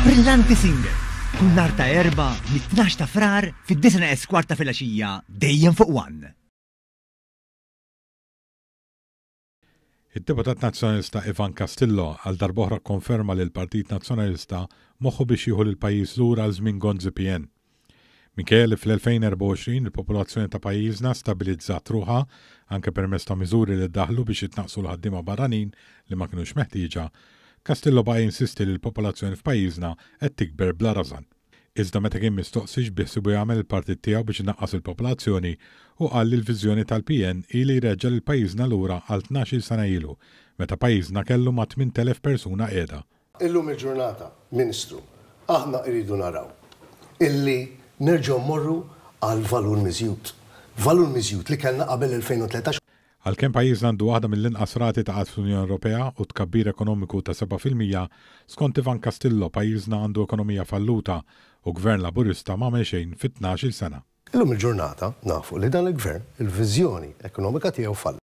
Brillanti Singer, kull nhar ta' Erbgħa mit-12 ta' Frar fid-disgħa neqes kwart ta' filgħaxija dejjem fuq One. Id-Deputat Nazzjonalista Ivan Castillo għal darb'oħra kkonferma li l-Partit Nazzjonalista moħħu biex jieħu lill-pajjiż lura għal żmien Gonzi PN. Minkejja li fl-2024 il-popolazzjoni ta' pajjiżna stabilizzat ruħha, anke permezz ta' miżuri li ddaħħlu biex jitnaqqsu l-ħaddiema barranin li ma kinux meħtieġa, Castillo baqa' jinsisti li l-popolazzjoni f'pajjiżna qed tikber bla rażan. Iżda meta kien mistoqsi x'biħsiebu jagħmel il-partit tiegħu biex inaqqas il-popolazzjoni, hu qal li l-viżjoni tal-PN hi li jreġġa' lil pajjiżna lura għal 12-il sena ilu, meta pajjiżna kellu mat-8,000 persuna qiegħda. Illum il-ġurnata, Ministru, aħna irridu naraw illi nerġgħu mmorru għal valur miżjud. Valur miżjud li kellna qabel 2013. Għalkemm pajjiżna għandu waħda mill-inqas rati ta' qgħad fl-Unjoni Ewropea u tkabbir ekonomiku ta' 7%, skont Ivan Castillo pajjiżna għandu ekonomija falluta u Gvern Laburista m'għamel xejn fi 12-il sena. Illum il-ġurnata nafu li dan il-Gvern il-viżjoni ekonomika tiegħu falliet.